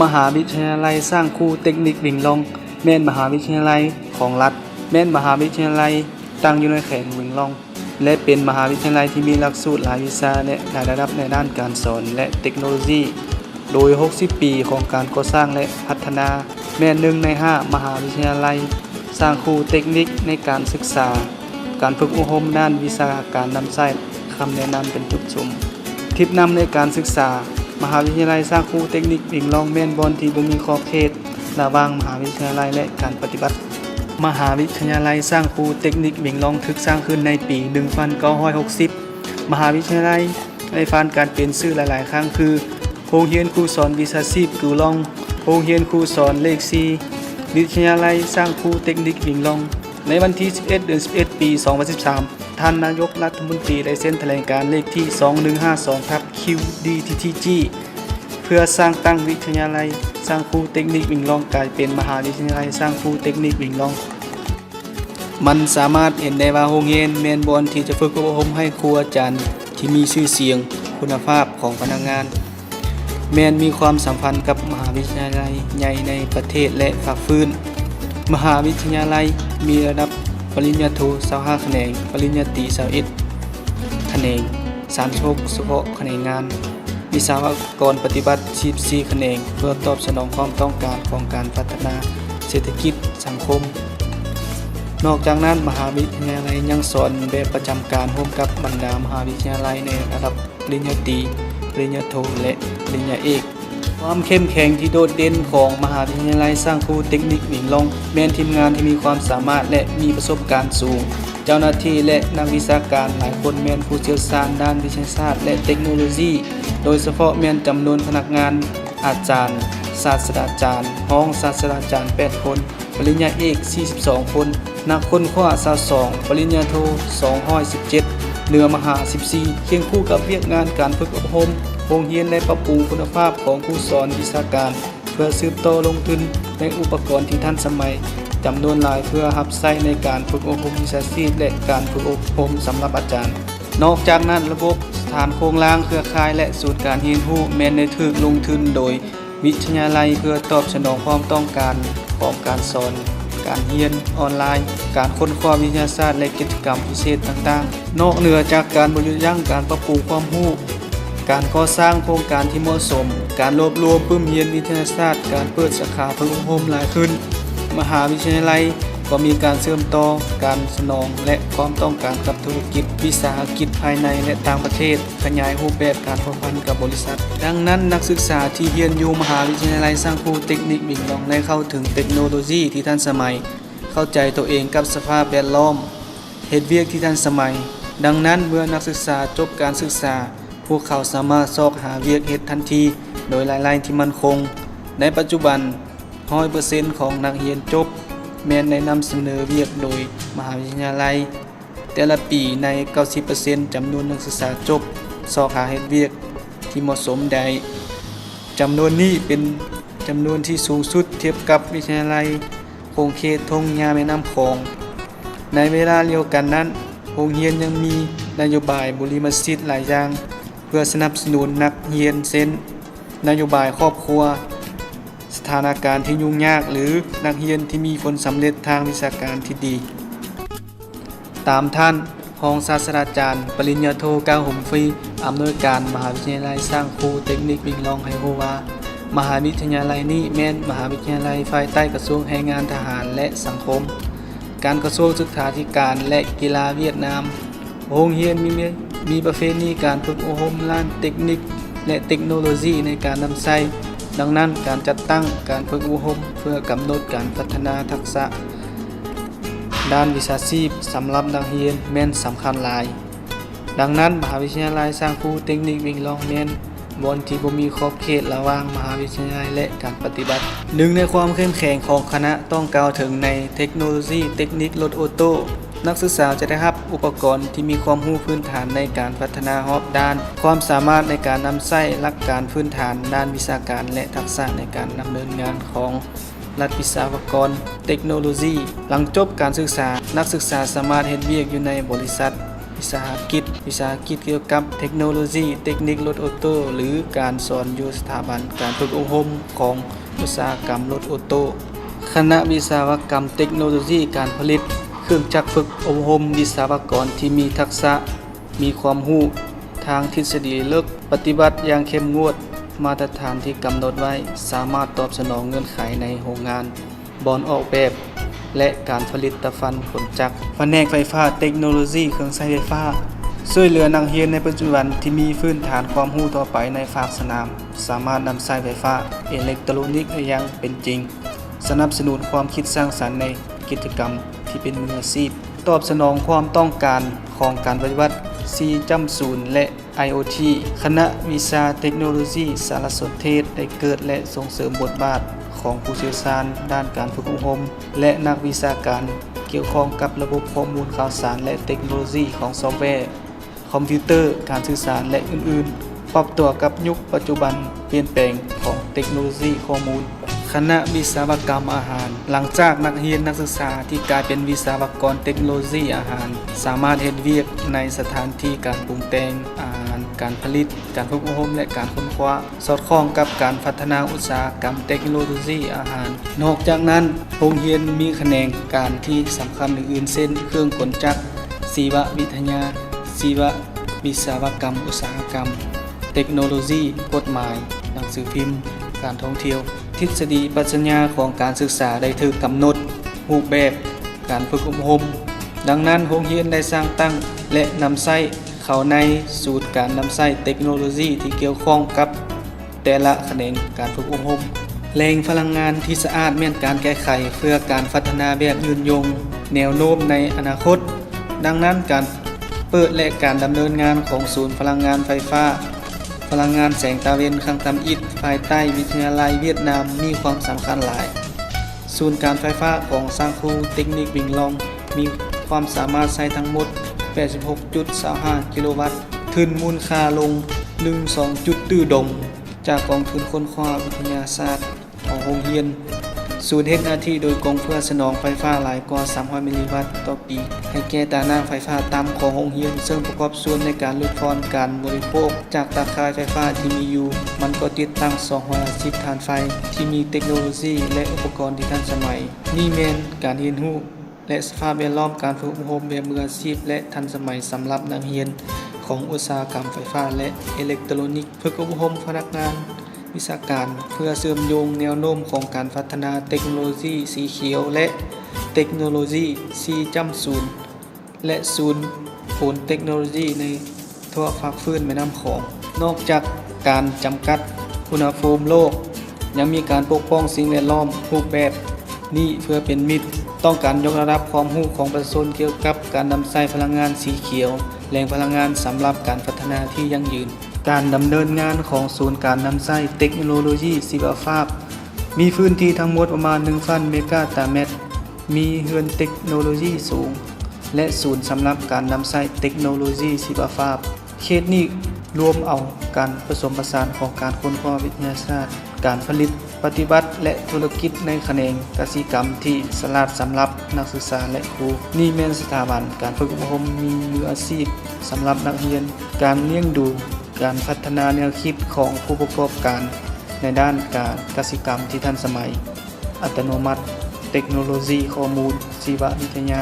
ມະຫາວິທະຍາໄລຊ້າງຄູເຕັກນິກເວງລອງ ແມ່ນມະຫາວິທະຍາໄລຂອງລັດ, ແມ່ນມະຫາວິທະຍາໄລຕັ້ງຢູ່ໃນແຂວງເວງລອງ ແລະ ເປັນມະຫາວິທະຍາໄລທີ່ມີຫຼັກສູດຫຼາຍວິຊາ ແລະ ຫຼາຍລະດັບໃນດ້ານການສອນ ແລະ ເຕັກໂນໂລຊີ. ໂດຍຫົກສິບປີຂອງການກໍ່ສ້າງ ແລະ ພັດທະນາ ແມ່ນໜຶ່ງໃນຫ້າມະຫາວິທະຍາໄລຊ້າງຄູເຕັກນິກໃນການສຶກສາ, ການຝຶກອົບຮົມດ້ານວິຊາການນຳໃຊ້, ຄຳແນະນຳເປັນຈຸດສຸມ. ທິດນຳໃນການສຶກສາ, ມະຫາວິທະຍາໄລຊ້າງຄູເຕັກນິກເວງລອງແມ່ນບ່ອນທີ່ບໍ່ມີຂອບເຂດລະຫວ່າງມະຫາວິທະຍາໄລ ແລະ ການປະຕິບັດ. ມະຫາວິທະຍາໄລຊ້າງຄູເຕັກນິກເວງລອງຖືກສ້າງຂຶ້ນໃນປີໜຶ່ງພັນເກົ້າຮ້ອຍຫົກສິບ. ມະຫາວິທະຍາໄລ ໄດ້ຜ່ານການປ່ຽນຊື່ຫຼາຍໆຄັ້ງ ຄື ໂຮງຮຽນຄູສອນວິຊາຊີບກູລອງ, ໂຮງຮຽນຄູສອນເລກສີ່, ວິທະຍາໄລຊ້າງຄູເຕັກນິກເວງລອງ. ໃນວັນທີສິບເອັດ ເດືອນສິບເອັດ ປີສອງພັນສິບສາມ ທ່ານນາຍົກລັດຖະມົນຕີໄດ້ເຊັນຖະແຫຼງການເລກທີສອງໜຶ່ງຫ້າສອງ ທັບ ຄິວ ດີ ທີ ທີ ຈີ ເພື່ອສ້າງຕັ້ງວິທະຍາໄລຊ້າງຄູເຕັກນິກເວງລອງ ກາຍເປັນມະຫາວິທະຍາໄລຊ້າງຄູເຕັກນິກເວງລອງ. ມັນສາມາດເຫັນໄດ້ວ່າໂຮງຮຽນແມ່ນບ່ອນທີ່ຈະຝຶກອົບຮົມໃຫ້ຄູອາຈານທີ່ມີຊື່ສຽງ, ຄຸນນະພາບຂອງພະນັກງານ ແມ່ນມີຄວາມສຳພັນກັບມະຫາວິທະຍາໄລໃຫຍ່ໃນປະເທດ ແລະ ພາກພື້ນ. ມະຫາວິທະຍາໄລມີລະດັບປະລິນຍາໂທຊາວຫ້າຂະແໜງ, ປະລິນຍາຕີຊາວເອັດຂະແໜງ, ສາມສິບຫົກສະເພາະຂະແໜງງານ, ວິຊາວະກອນປະຕິບັດສິບສີ່ຂະແໜງ ເພື່ອຕອບສະໜອງຄວາມຕ້ອງການຂອງການພັດທະນາເສດຖະກິດສັງຄົມ. ນອກຈາກນັ້ນ, ມະຫາວິທະຍາໄລຍັງສອນແບບປະຈຳການຮ່ວມກັບບັນດາມະຫາວິທະຍາໄລໃນລະດັບປະລິນຍາຕີ, ປະລິນຍາໂທ ແລະ ປະລິນຍາເອກ. ຄວາມເຂັ້ມແຂງທີ່ໂດດເດັ່ນຂອງມະຫາວິທະຍາໄລຊ້າງຄູເຕັກນິກເວງລອງ ແມ່ນທີມງານທີ່ມີຄວາມສາມາດ ແລະ ມີປະສົບການສູງ. ເຈົ້າໜ້າທີ່ ແລະ ນັກວິຊາການຫຼາຍຄົນແມ່ນຜູ້ຊ່ຽວຊານດ້ານວິທະຍາສາດ ແລະ ເຕັກໂນໂລຊີ, ໂດຍສະເພາະແມ່ນຈຳນວນພະນັກງານ ອາຈານ, ສາດສະດາຈານ, ຮອງສາດສະດາຈານ ແປດຄົນ, ປະລິນຍາເອກ ສີ່ສິບສອງຄົນ, ນັກຄົ້ນຄວ້າ ຊາວສອງ, ປະລິນຍາໂທ ສອງຮ້ອຍສິບເຈັດ, ເໜືອມະຫາ ສິບສີ່, ຄຽງຄູ່ກັບວຽກງານການຝຶກອົບຮົມ, ໂຮງຮຽນ ແລະ ປັບປຸງຄຸນນະພາບຂອງຄູສອນວິຊາການ ເພື່ອສືບຕໍ່ລົງທຶນໃນອຸປະກອນທີ່ທັນສະໄໝຈຳນວນຫຼາຍ ເພື່ອຮັບໃຊ້ໃນການຝຶກອົບຮົມວິຊາຊີບ ແລະ ການຝຶກອົບຮົມສຳລັບອາຈານ. ນອກຈາກນັ້ນ, ລະບົບສະຖານໂຄງລ່າງເຄືອຂ່າຍ ແລະ ສູນການຮຽນຮູ້ແມ່ນໄດ້ຖືກລົງທຶນໂດຍວິທະຍາໄລ ເພື່ອຕອບສະໜອງຄວາມຕ້ອງການຂອງການສອນ, ການຮຽນອອນລາຍ, ການຄົ້ນຄວ້າວິທະຍາສາດ ແລະ ກິດຈະກຳພິເສດຕ່າງໆ. ນອກເໜືອຈາກການບໍ່ຢຸດຢັ້ງການປັບປຸງຄວາມຮູ້, ການກໍ່ສ້າງໂຄງການທີ່ເໝາະສົມ, ການລວບລວມປຶ້ມຮຽນວິທະຍາສາດ, ການເປີດສາຂາຝຶກອົບຮົມຫຼາຍຂຶ້ນ, ມະຫາວິທະຍາໄລກໍມີການເຊື່ອມຕໍ່ການສະໜອງ ແລະ ຄວາມຕ້ອງການກັບທຸລະກິດ, ວິສາຫະກິດພາຍໃນ ແລະ ຕ່າງປະເທດ, ຂະຫຍາຍຮູບແບບການພົວພັນກັບບໍລິສັດ. ດັ່ງນັ້ນ, ນັກສຶກສາທີ່ຮຽນຢູ່ມະຫາວິທະຍາໄລຊ້າງຄູເຕັກນິກເວງລອງ ໄດ້ເຂົ້າເຖິງເຕັກໂນໂລຊີທີ່ທັນສະໄໝ, ເຂົ້າໃຈຕົວເອງກັບສະພາບແວດລ້ອມ, ເຮັດວຽກທີ່ທັນສະໄໝ. ດັ່ງນັ້ນ, ເມື່ອນັກສຶກສາຈົບການສຶກສາ, ພວກເຂົາສາມາດຊອກຫາວຽກເຮັດທັນທີໂດຍລາຍໄດ້ທີ່ໝັ້ນຄົງ. ໃນປັດຈຸບັນ, ຮ້ອຍເປີເຊັນຂອງນັກຮຽນຈົບແມ່ນໄດ້ນຳສະເໜີວຽກໂດຍມະຫາວິທະຍາໄລ. ແຕ່ລະປີ, ໃນເກົ້າສິບເປີເຊັນຈຳນວນນັກສຶກສາຈົບຊອກຫາເຮັດວຽກທີ່ເໝາະສົມໄດ້. ຈຳນວນນີ້ເປັນຈຳນວນທີ່ສູງສຸດທຽບກັບວິທະຍາໄລຂົງເຂດທົ່ງຫຍ້າແມ່ນ້ຳຂອງ. ໃນເວລາດຽວກັນນັ້ນ, ໂຮງຮຽນຍັງມີນະໂຍບາຍບຸລິມະສິດຫຼາຍຢ່າງ ເພື່ອສະໜັບສະໜູນນັກຮຽນ ເຊັ່ນ ນະໂຍບາຍຄອບຄົວ, ສະຖານະການທີ່ຫຍຸ້ງຍາກ ຫຼື ນັກຮຽນທີ່ມີຜົນສຳເລັດທາງວິຊາການທີ່ດີ. ຕາມທ່ານຮອງສາດສະດາຈານ ປະລິນຍາໂທ ກ້າວ ຫົມຟີ, ອຳນວຍການມະຫາວິທະຍາໄລຊ້າງຄູເຕັກນິກເວງລອງ ໃຫ້ຮູ້ວ່າ, ມະຫາວິທະຍາໄລນີ້ແມ່ນມະຫາວິທະຍາໄລພາຍໃຕ້ກະຊວງແຮງງານ, ທະຫານ ແລະ ສັງຄົມ, ການກະຊວງສຶກສາທິການ ແລະ ກິລາຫວຽດນາມ. ໂຮງຮຽນມີ ມີປະເພນີການຝຶກອົບຮົມດ້ານເຕັກນິກ ແລະ ເຕັກໂນໂລຊີໃນການນຳໃຊ້. ດັ່ງນັ້ນ, ການຈັດຕັ້ງການຝຶກອົບຮົມເພື່ອກຳນົດການພັດທະນາທັກສະດ້ານວິຊາຊີບສຳລັບນັກຮຽນແມ່ນສຳຄັນຫຼາຍ. ດັ່ງນັ້ນ, ມະຫາວິທະຍາໄລຊ້າງຄູເຕັກນິກເວງລອງແມ່ນບ່ອນທີ່ບໍ່ມີຂອບເຂດລະຫວ່າງມະຫາວິທະຍາໄລ ແລະ ການປະຕິບັດ. ໜຶ່ງໃນຄວາມເຂັ້ມແຂງຂອງຄະນະຕ້ອງກ່າວເຖິງໃນເຕັກໂນໂລຊີເຕັກນິກລົດໂອໂຕ້. ນັກສຶກສາຈະໄດ້ຮັບອຸປະກອນທີ່ມີຄວາມຮູ້ພື້ນຖານໃນການພັດທະນາຮອບດ້ານ, ຄວາມສາມາດໃນການນຳໃຊ້ຫຼັກການພື້ນຖານດ້ານວິຊາການ ແລະ ທັກສະໃນການດຳເນີນງານຂອງລັດວິສາວະກອນເຕັກໂນໂລຊີ. ຫຼັງຈົບການສຶກສາ, ນັກສຶກສາສາມາດເຮັດວຽກຢູ່ໃນບໍລິສັດ ວິສາຫະກິດ, ວິສາຫະກິດກ່ຽວກັບເທັກໂນໂລຊີເຕັກນິກລົດໂອໂຕ້ ຫຼື ການສອນຢູ່ສະຖາບັນການຝຶກອົບຮົມຂອງອຸດສາຫະກຳລົດໂອໂຕ້. ຄະນະວິສາວະກຳເຕັກໂນໂລຊີການຜະລິດເຄື່ອງຈັກຝຶກອົບຮົມວິສາວະກອນທີ່ມີທັກສະ, ມີຄວາມຮູ້ທາງທິດສະດີເລິກ, ປະຕິບັດຢ່າງເຂັ້ມງວດ, ມາດຕະຖານທີ່ກຳນົດໄວ້, ສາມາດຕອບສະໜອງເງື່ອນໄຂໃນໂຮງງານ, ບ່ອນອອກແບບ ແລະ ການຜະລິດຕະພັນຂົນຈັກ. ພະແນກໄຟຟ້າ, ເຕັກໂນໂລຊີເຄື່ອງໃຊ້ໄຟຟ້າ ຊ່ວຍເຫຼືອນັກຮຽນໃນປັດຈຸບັນທີ່ມີພື້ນຖານຄວາມຮູ້ທົ່ວໄປໃນພາກສະໜາມ, ສາມາດນຳໃຊ້ໄຟຟ້າ, ເອເລັກໂຕຣນິກໄດ້ຢ່າງເປັນຈິງ, ສະໜັບສະໜູນຄວາມຄິດສ້າງສັນໃນກິດຈະກຳທີ່ເປັນມືອາຊີບ, ຕອບສະໜອງຄວາມຕ້ອງການຂອງການປະຕິວັດສີ່ຈ້ຳສູນ ແລະ ໄອໂອທີ. ຄະນະວິຊາເຕັກໂນໂລຊີສາລະສົນເທດ ໄດ້ເກີດ ແລະ ສົ່ງເສີມບົດບາດຂອງຜູ້ຊ່ຽວຊານດ້ານການຝຶກອົບຮົມ ແລະ ນັກວິຊາການກ່ຽວຂ້ອງກັບລະບົບຂໍ້ມູນຂ່າວສານ ແລະ ເຕັກໂນໂລຊີຂອງຊອບແວ, ຄອມພິວເຕີ, ການສື່ສານ ແລະ ອື່ນໆ, ປັບຕົວກັບຍຸກປັດຈຸບັນປ່ຽນແປງຂອງເຕັກໂນໂລຊີຂໍ້ມູນ. ຄະນະວິສາວະກຳອາຫານ. ຫຼັງຈາກນັກຮຽນນັກສຶກສາທີ່ກາຍເປັນວິສາວະກອນເຕັກໂນໂລຊີອາຫານ ສາມາດເຮັດວຽກໃນສະຖານທີ່ການປຸງແຕ່ງອາຫານ, ການຜະລິດ, ການຝຶກອົບຮົມ ແລະ ການຄົ້ນຄວ້າ ສອດຄ່ອງກັບການພັດທະນາອຸດສາຫະກຳເຕັກໂນໂລຊີອາຫານ. ນອກຈາກນັ້ນ, ໂຮງຮຽນມີຂະແໜງການທີ່ສຳຄັນອື່ນໆ ເຊັ່ນ ເຄື່ອງກົນຈັກ, ຊີວະວິທະຍາ, ຊີວະວິສາວະກຳອຸດສາຫະກຳ, ເຕັກໂນໂລຊີ, ກົດໝາຍ, ໜັງສືພິມ, ການທ່ອງທ່ຽວ. ທິດສະດີປັດຊະຍາຂອງການສຶກສາໄດ້ຖືກກຳນົດຮູບແບບການຝຶກອົບຮົມ. ດັ່ງນັ້ນ, ໂຮງຮຽນໄດ້ສ້າງຕັ້ງ ແລະ ນຳໃຊ້ເຂົ້າໃນສູນການນຳໃຊ້ເຕັກໂນໂລຊີທີ່ກ່ຽວຂ້ອງກັບແຕ່ລະຂະແໜງການຝຶກອົບຮົມ. ແຫຼ່ງພະລັງງານທີ່ສະອາດແມ່ນການແກ້ໄຂເພື່ອການພັດທະນາແບບຍືນຍົງແນວໂນ້ມໃນອະນາຄົດ. ດັ່ງນັ້ນ, ການເປີດ ແລະ ການດຳເນີນງານຂອງສູນພະລັງງານໄຟຟ້າ, ພະລັງງານແສງຕາເວັນຄັ້ງທຳອິດ ພາຍໃຕ້ວິທະຍາໄລຫວຽດນາມ ມີຄວາມສຳຄັນຫຼາຍ. ສູນການໄຟຟ້າຂອງຊາງຄູເຕັກນິກວິງລອງ ມີຄວາມສາມາດໃຊ້ທັງໝົດ ແປດສິບຫົກຈຸດສອງຫ້າກິໂລວັດ, ທຶນມູນຄ່າລົງ ໜຶ່ງສອງຈຸດຕື້ດົງ ຈາກກອງທຶນຄົ້ນຄວ້າວິທະຍາສາດ ຂອງໂຮງຮຽນ. ສູນເຮັດໜ້າທີ່ໂດຍກົງເພື່ອສະໜອງໄຟຟ້າຫຼາຍກວ່າສາມຮ້ອຍມິລລິວັດຕໍ່ປີ ໃຫ້ແກ່ຕາໜ່າງໄຟຟ້າຕ່ຳຂອງໂຮງຮຽນ, ເຊິ່ງປະກອບສ່ວນໃນການຫຼຸດຜ່ອນການບໍລິໂພກຈາກຕາຂ່າຍໄຟຟ້າທີ່ມີຢູ່. ມັນກໍຕິດຕັ້ງສອງຮ້ອຍຫ້າສິບຖານໄຟທີ່ມີເຕັກໂນໂລຊີ ແລະ ອຸປະກອນທີ່ທັນສະໄໝ. ນີ້ແມ່ນການຮຽນຮູ້ ແລະ ສະພາບແວດລ້ອມການຝຶກອົບຮົມແບບມືອາຊີບ ແລະ ທັນສະໄໝສຳລັບນັກຮຽນຂອງອຸດສາຫະກຳໄຟຟ້າ ແລະ ເອເລັກໂຕຣນິກ. ຝຶກອົບຮົມພະນັກງານວິຊາການ ເພື່ອເຊື່ອມໂຍງແນວໂນ້ມຂອງການພັດທະນາເຕັກໂນໂລຊີສີຂຽວ ແລະ ເຕັກໂນໂລຊີສີ່ຈ້ຳສູນ ແລະ ສູນໂພນເຕັກໂນໂລຊີໃນທົ່ວພາກພື້ນແມ່ນ້ຳຂອງ. ນອກຈາກການຈຳກັດອຸນຫະພູມໂລກ, ຍັງມີການປົກປ້ອງສິ່ງແວດລ້ອມ. ຮູບແບບນີ້ເພື່ອເປັນມິດ, ຕ້ອງການຍົກລະດັບຄວາມຮູ້ຂອງປະຊາຊົນກ່ຽວກັບການນຳໃຊ້ພະລັງງານສີຂຽວ, ແຫຼ່ງພະລັງງານສຳລັບການພັດທະນາທີ່ຢັ້ງຢືນ. ການດຳເນີນງານຂອງສູນການນຳໃຊ້ເຕັກໂນໂລຢີຊີວະພາບ ມີພື້ນທີ່ທັງໝົດປະມານໜຶ່ງພັນເມກາຕາແມັດ, ມີເຮືອນເຕັກໂນໂລຢີສູງ ແລະ ສູນສຳລັບການນຳໃຊ້ເຕັກໂນໂລຢີຊີວະພາບ. ເຂດນີ້ລວມເອົາການປະສົມປະສານຂອງການຄົ້ນຄວ້າວິທະຍາສາດ, ການຜະລິດປະຕິບັດ ແລະ ທຸລະກິດໃນຂະແໜງກະສິກຳທີ່ສະຫຼາດສຳລັບນັກສຶກສາ ແລະ ຄູ. ນີ້ແມ່ນສະຖາບັນການຝຶກອົບຮົມມີມືອາຊີບສຳລັບນັກຮຽນ, ການລ້ຽງດູ, ການພັດທະນາແນວຄິດຂອງຜູ້ປະກອບການໃນດ້ານການກະສິກຳທີ່ທັນສະໄໝ, ອັດຕະໂນມັດ, ເຕັກໂນໂລຢີຂໍ້ມູນ, ຊີວະວິທະຍາ,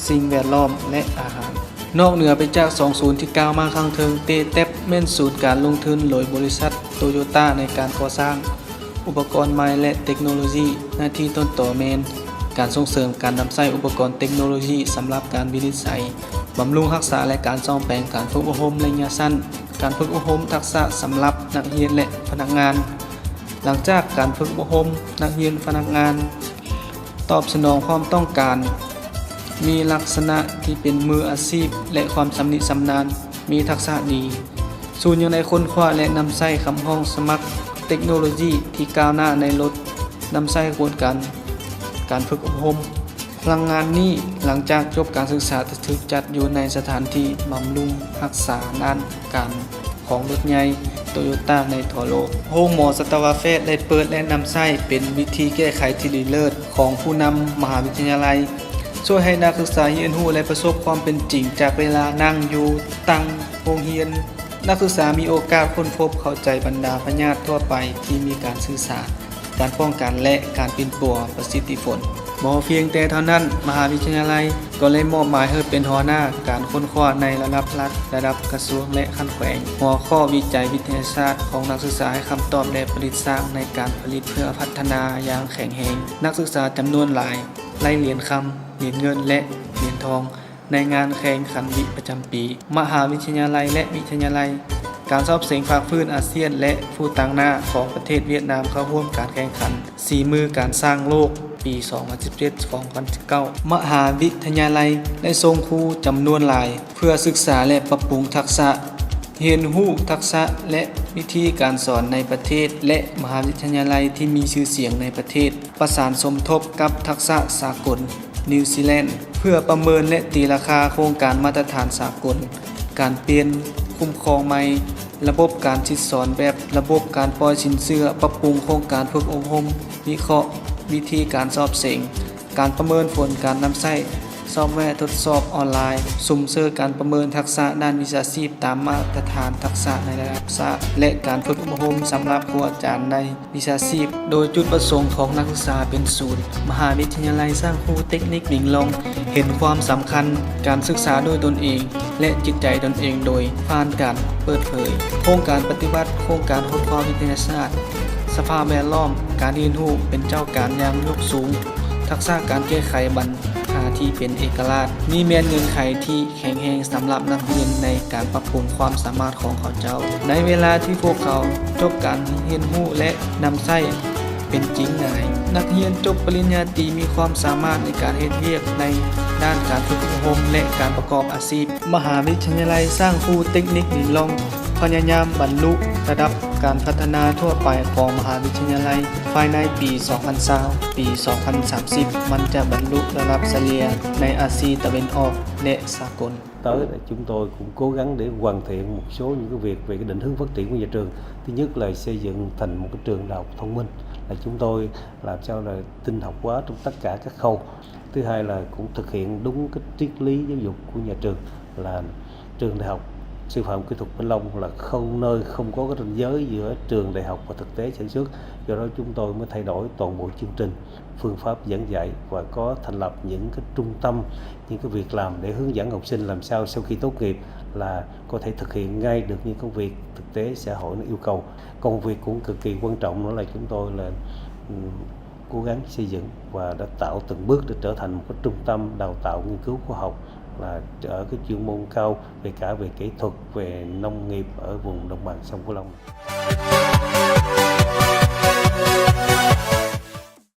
ສິ່ງແວດລ້ອມ ແລະ ອາຫານ. ນອກເໜືອໄປຈາກສອງສູນທີ່ກ່າວມາຂ້າງເທິງ, ເຕແຕັບ ແມ່ນສູນການລົງທຶນໂດຍບໍລິສັດໂຕໂຍຕ້າໃນການກໍ່ສ້າງອຸປະກອນໃໝ່ ແລະ ເຕັກໂນໂລຢີ. ໜ້າທີ່ຕົ້ນຕໍແມ່ນການສົ່ງເສີມການນຳໃຊ້ອຸປະກອນເຕັກໂນໂລຢີສຳລັບການວິນິດໄສ, ບຳລຸງຮັກສາ ແລະ ການສ້ອມແປງ, ການຝຶກອົບຮົມໄລຍະສັ້ນ, ການຝຶກອົບຮົມທັກສະສຳລັບນັກຮຽນ ແລະ ພະນັກງານ. ຫຼັງຈາກການຝຶກອົບຮົມ, ນັກຮຽນ, ພະນັກງານ ຕອບສະໜອງຄວາມຕ້ອງການ, ມີລັກສະນະທີ່ເປັນມືອາຊີບ ແລະ ຄວາມຊຳນິຊຳນານ, ມີທັກສະດີ. ສູນຍັງໄດ້ຄົ້ນຄວ້າ ແລະ ນຳໃຊ້ຄຳຮ້ອງສະໝັກເຕັກໂນໂລຢີທີ່ກ້າວໜ້າໃນລົດນຳໃຊ້ຂະບວນການການຝຶກອົບຮົມ. ພະລັງງານນີ້ ຫຼັງຈາກຈົບການສຶກສາ ຈະຖືກຈັດຢູ່ໃນສະຖານທີ່ບຳລຸງຮັກສາດ້ານການ ຂອງລົດໃຫຍ່ໂຕໂຍຕ້າໃນທົ່ວໂລກ. ໂຮງໝໍສັດຕະວະແພດໄດ້ເປີດ ແລະ ນຳໃຊ້ເປັນວິທີແກ້ໄຂທີ່ດີເລີດຂອງຜູ້ນຳມະຫາວິທະຍາໄລ ຊ່ວຍໃຫ້ນັກສຶກສາຮຽນຮູ້ ແລະ ປະສົບຄວາມເປັນຈິງຈາກເວລານັ່ງຢູ່ຕັ້ງໂຮງຮຽນ. ນັກສຶກສາມີໂອກາດຄົ້ນພົບເຂົ້າໃຈບັນດາພະຍາດທົ່ວໄປທີ່ມີການສື່ສານ, ການປ້ອງກັນ ແລະ ການປິ່ນປົວປະສິດທິຜົນ. ບໍ່ພຽງແຕ່ເທົ່ານັ້ນ, ມະຫາວິທະຍາໄລກໍໄດ້ມອບໝາຍໃຫ້ເປັນຫົວໜ້າການຄົ້ນຄວ້າໃນລະດັບລັດ, ລະດັບກະຊວງ ແລະ ຂັ້ນແຂວງ. ຫົວຂໍ້ວິໄຈວິທະຍາສາດຂອງນັກສຶກສາໃຫ້ຄຳຕອບ ແລະ ຜະລິດສ້າງໃນການຜະລິດເພື່ອພັດທະນາຢ່າງແຂງແຮງ. ນັກສຶກສາຈຳນວນຫຼາຍໄດ້ຫຼຽນຄຳ, ຫຼຽນເງິນ ແລະ ຫຼຽນທອງ ໃນງານແຂ່ງຂັນວິປະຈຳປີ. ມະຫາວິທະຍາໄລ ແລະ ວິທະຍາໄລ ການສອບເສັງພາກພື້ນອາຊຽນ ແລະ ຜູ້ຕາງໜ້າຂອງປະເທດຫວຽດນາມເຂົ້າຮ່ວມການແຂ່ງຂັນສີມືການສ້າງໂລກປີສອງພັນສິບເຈັດ ສອງພັນສິບເກົ້າ. ມະຫາວິທະຍາໄລໄດ້ສົ່ງຄູຈຳນວນຫຼາຍເພື່ອສຶກສາ ແລະ ປັບປຸງທັກສະຮຽນຮູ້, ທັກສະ ແລະ ວິທີການສອນໃນປະເທດ ແລະ ມະຫາວິທະຍາໄລທີ່ມີຊື່ສຽງໃນປະເທດ. ປະສານສົມທົບກັບທັກສະສາກົນນິວຊີແລນ ເພື່ອປະເມີນ ແລະ ຕີລາຄາໂຄງການມາດຕະຖານສາກົນ, ການປ່ຽນຄຸ້ມຄອງໃໝ່, ລະບົບການສິດສອນແບບລະບົບການປ່ອຍສິນເຊື່ອ, ປັບປຸງໂຄງການຝຶກອົບຮົມ, ວິເຄາະວິທີການສອບເສັງ, ການປະເມີນຜົນການນຳໃຊ້ຊອບແວທົດສອບອອນລາຍ, ສຸມເສີມການປະເມີນທັກສະດ້ານວິຊາຊີບຕາມມາດຕະຖານທັກສະໃນລະດັບຊາດ ແລະ ການຝຶກອົບຮົມສຳລັບຄູອາຈານໃນ ວິຊາຊີບ, ໂດຍຈຸດປະສົງຂອງນັກສຶກສາເປັນສູນ. ມະຫາວິທະຍາໄລສ້າງຄູເຕັກນິກມິງລອງເຫັນຄວາມສຳຄັນການສຶກສາດ້ວຍຕົນເອງ ແລະ ຈິດໃຈຕົນເອງໂດຍຜ່ານການເປີດເຜີຍ. ໂຄງການປະຕິບັດໂຄງການຄົ້ນຄວ້າວິທະຍາສາດ ສະພາບແວດລ້ອມ, ການຮຽນຮູ້ເປັນເຈົ້າການຢ່າງຍົກສູງ, ທັກສະການແກ້ໄຂບັນຫາທີ່ເປັນເອກະລາດ. ນີ້ແມ່ນເງື່ອນໄຂທີ່ ແຂງແຮງສຳລັບນັກຮຽນໃນການປັບປຸງຄວາມສາມາດຂອງເຂົາເຈົ້າ ໃນເວລາທີ່ພວກເຂົາຈົບການຮຽນຮູ້ ແລະ ນຳໃຊ້ເປັນຈິງງ່າຍ. ນັກຮຽນຈົບປະລິນຍາຕີມີຄວາມສາມາດໃນການເຮັດວຽກໃນດ້ານການຝຶກອົບຮົມ ແລະ ການປະກອບອາຊີບ. ມະຫາວິທະຍາໄລສ້າງຄູເຕັກນິກມິງລອງ ພະຍາຍາມບັນລຸລະດັບການພັດທະນາທົ່ວໄປຂອງມະຫາວິທະຍາໄລ. ພາຍໃນປີສອງພັນຊາວ ປີສອງພັນສາມສິບ ມັນຈະບັນລຸລະດັບສະເລ່ຍໃນອາຊີຕາເວັນອອກ ແລະ ສາກົນ. Tới là chúng tôi cũng cố gắng để hoàn thiện một số những cái việc về cái định hướng phát triển của nhà trường. Thứ nhất là xây dựng thành một cái trường đại học thông minh, là chúng tôi làm sao là tinh học hóa trong tất cả các khâu. Thứ hai là cũng thực hiện đúng cái triết lý giáo dục của nhà trường, là trường Đại học Sư phạm Kỹ thuật Vĩnh Long là không, nơi không có cái ranh giới giữa trường đại học và thực tế sản xuất. Do đó chúng tôi mới thay đổi toàn bộ chương trình, phương pháp giảng dạy và có thành lập những cái trung tâm, những cái việc làm để hướng dẫn học sinh làm sao sau khi tốt nghiệp là có thể thực hiện ngay được những công việc thực tế xã hội nó yêu cầu. Công việc cũng cực kỳ quan trọng nữa là chúng tôi là, ừm, cố gắng xây dựng và đã tạo từng bước để trở thành một cái trung tâm đào tạo nghiên cứu khoa học là ở cái chuyên môn cao về cả về kỹ thuật, về nông nghiệp ở vùng đồng bằng sông Cửu Long.